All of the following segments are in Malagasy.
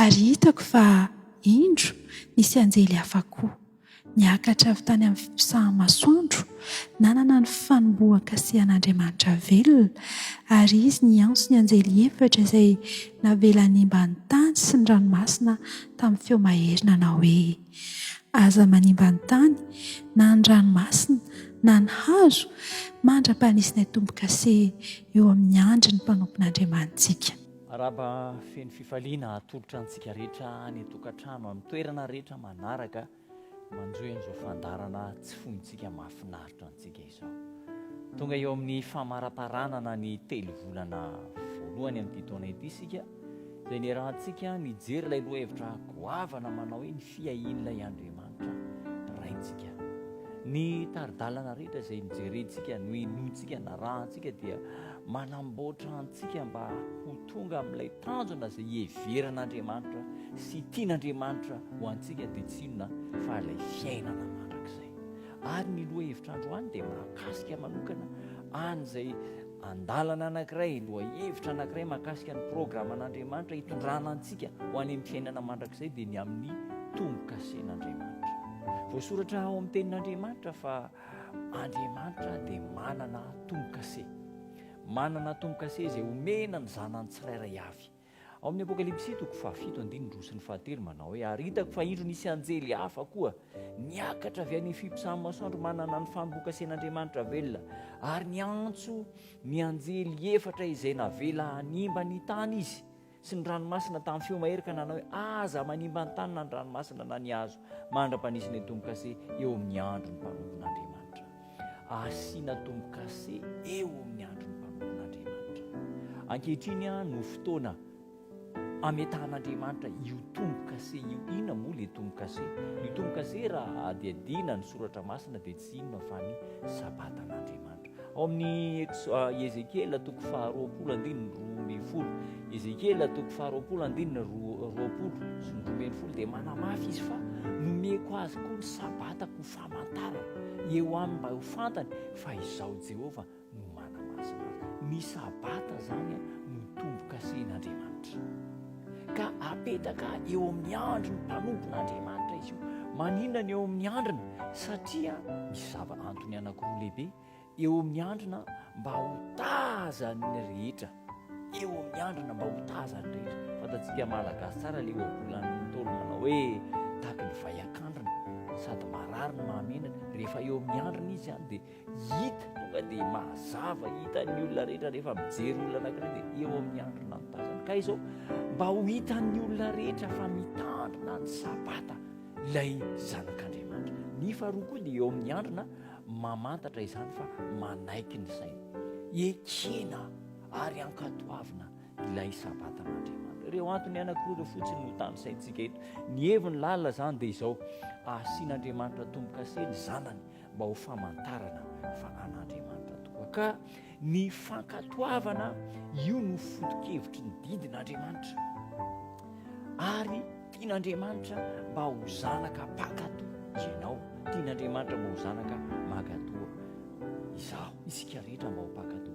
Ary hitako fa, indro, nisy anjely hafa koa, niakatra avy tany amin'ny fiposahan'ny masoandro, nanana ny fanombohan-kasihan'Andriamanitra velona, ary izy niantso ny anjely efatra izay navela hanimba ny tany sy ny ranomasina tamin'ny feo mahery nanao hoe, Aza manimba ny tany, na ny ranomasina, na ny hazo, mandra-panisinay tombo-kase eo amin'ny andrin'ny mpanompon'Andriamanitsika. Arahaba feno fifaliana atolotra antsika rehetra any an-tokantrano, amin'ny toerana rehetra manaraka manjohy an'izao fandaharana tsy fointsika mahafinaritra antsika izao. Tonga eo amin'ny famaraparanana ny telovolana voalohany amin'ity taona ity isika, izay niarahantsika nijery ilay lohahevitra goavana manao hoe ny fiahian'ilay Andriamanitra Raintsika. Ny tari-dalana rehetra izay nojerentsika, nohenointsika, narahantsika dia manamboatra antsika mba ho tonga amin'ilay tanjona izay iheveran'Andriamanitra sy tian'Andriamanitra ho antsika dia tsy inona fa ilay fiainana mandrakizay. Ary ny lohahevitra androany dia mahakasika manokana an'izay andalana anankiray, lohahevitra anankiray mahakasika ny programan'Andriamanitra hitondrana antsika ho any amin'ny fiainana mandrakizay dia ny amin'ny tombo-kasen'Andriamanitra. Voasoratra ao amin'ny tenin'Andriamanitra fa Andriamanitra dia manana tombo-kase. Manana tombo-kase izay omena ny zanany tsirairay avy. Ao amin'ny Apokalypsy toko fahafito andininy roa sy ny fahatelo manao hoe, Ary hitako fa indro nisy anjely hafa koa niakatra avy any fiposahan'ny masoandro manana ny fanombokasen'Andriamanitra velona, ary niantso ny anjely efatra izay navela hanimba ny tany izy sy ny ranomasina tamin'ny feo mahery ka nanao hoe, Aza manimba ny tany na ny ranomasina na ny hazo mandra-panisy ny tombo-kase eo amin'ny andron'ny mpanompon'Andriamanitra. Asiana tombo-kase eo amin'ny andron'ny mpanompon'Andriamanitra. Ankehitriny no fotoana ametahan'Andriamanitra io tombo-kase io. Inona moa ilay tombo-kase? Ny tombo-kase raha hadihadiana ny soratra masina dia tsy inona fa ny sabatan'Andriamanitra. Ao amin'ny Ezekiela toko faharoapolo andininy 12. Ezekiela toko faharoapolo andininy 20 sy ny 12 dia manamafy izy fa nomeko azy koa ny sabatako ho famantarana eo aminy mba ho fantany fa izaho Jehovah no manamasina azy. Ny sabata izany no tombo-kasen'Andriamanitra. Ka apetaka eo amin'ny andron'ny mpanompon'Andriamanitra izy io. Maninona ny eo amin'ny andriny? Satria misy zava-antony anankiroa lehibe eo amin'ny andrina mba ho tazan'ny rehetra. Eo amin'ny andrina mba ho tazan'ny rehetra. Fantatsika Malagasy tsara ilay ohabolan'ny Ntaolo manao hoe tahaky ny vay an-kandrina sady marary no mahamenatra. Rehefa eo amin'ny andrina izy izany dia hita, tonga dia mazava, hitan'ny olona rehetra rehefa mijery olona anankiray dia eo amin'ny andrina no tazany. Ka izao, mba ho hitan'ny olona rehetra fa mitandrina ny Sabata ilay Zanak'Andriamanitra. Ny faharoa koa dia eo amin'ny andrina mamantatra izany fa manaiky ny saina. Ekena ary ankatoavina ilay Sabatan'Andriamanitra. Ireo antony anankiroa ireo fotsiny no tanisaintsika eto. Ny heviny lalina izany dia izao, asian'Andriamanitra tombo-kase ny Zanany mba ho famantarana fa an'Andriamanitra tokoa. Ka ny fankatoavana io no foto-kevitry ny didin'Andriamanitra. Ary tian'Andriamanitra mba ho zanaka mpankatò ianao. Tian'Andriamanitra mba ho zanaka mankatò izaho, isika rehetra mba ho mpankatò.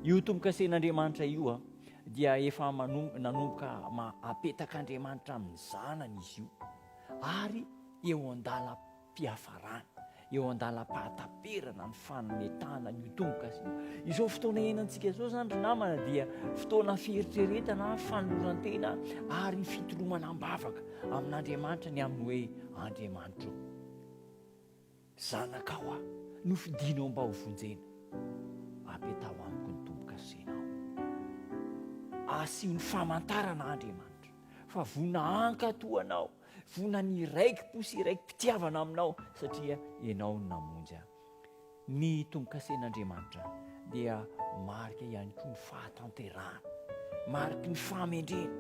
Io tombo-kasen'Andriamanitra io dia efa nanomboka apetak'Andriamanitra amin'ny zanany izy io. Ary eo an-dalam piafarana, eo an-dalam-pahataperana ny fanometahana an'io tombo-kase io. Izao fotoana iainantsika izao izany ry namana dia fotoana fieritreretana, fanoloran-tena ary fitolomana am-bavaka amin'Andriamanitra ny amin'ny hoe Andriamanitro, zanakao aho, nofidinao mba ho vonjena, apetaho amiko ny tombo-kasenao. Asio ny famantarana Andriamanitra fa vonona hankatò anao. Vonona ny hiraiki-po sy hiraiki-pitiavana aminao satria Ianao no namonjy ahy. Ny tombo-kasen'Andriamanitra dia marika ihany koa ny fahatanterahana, mariky ny fahamendrehana,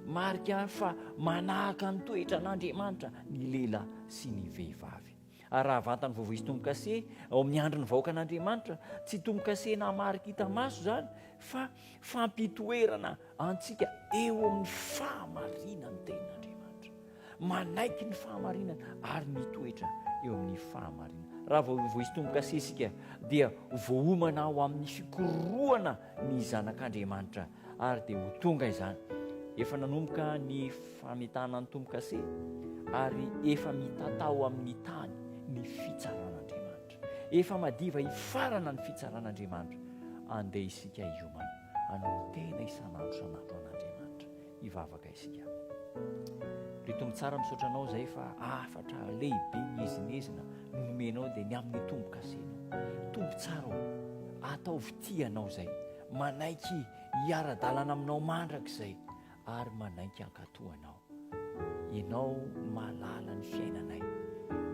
marika fa manahaka ny toetran'Andriamanitra ny lehilahy sy ny vehivavy. Ary raha vantany vao voaisy tombo-kase ao amin'ny andron'ny vahoakan'Andriamanitra, tsy tombo-kase na marika hita maso izany fa fampitoerana antsika eo amin'ny fahamarinan'ny tenin'Andriamanitra. Manaiky ny fahamarinana ary mitoetra eo amin'ny fahamarinana. Raha vao voaisy tombo-kase isika dia voaomana ho amin'ny fikorohana ny zanak'Andriamanitra ary dia ho tonga izany. Efa nanomboka ny fametahana ny tombo-kase ary efa mitatao amin'ny tany ny fitsaran'Andriamanitra. Efa madiva hifarana ny fitsaran'Andriamanitra. Andeha isika hiomana hanolo-tena isan'andro isan'andro an'Andriamanitra. Hivavaka isika. Ry Tompo tsara misaotra anao izay fa hafatra lehibe miezinezina no nomenao dia ny amin'ny tombo-kasenao. Tompo tsara ô, ataovy tia anao izay, manaiky hiara-dalana aminao mandrakizay ary manaiky hankatò anao. Ianao no mahalala ny fiainanay.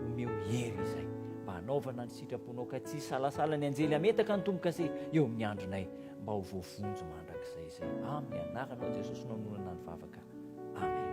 Omeo hery izay mba hanaovana ny sitraponao ka tsy hisalasala ny anjely hametaka ny tombo-kase eo amin'ny andronay mba ho voavonjy mandrakizay izay. Amin'ny anaranao Jesosy no anonana ny vavaka. Amen.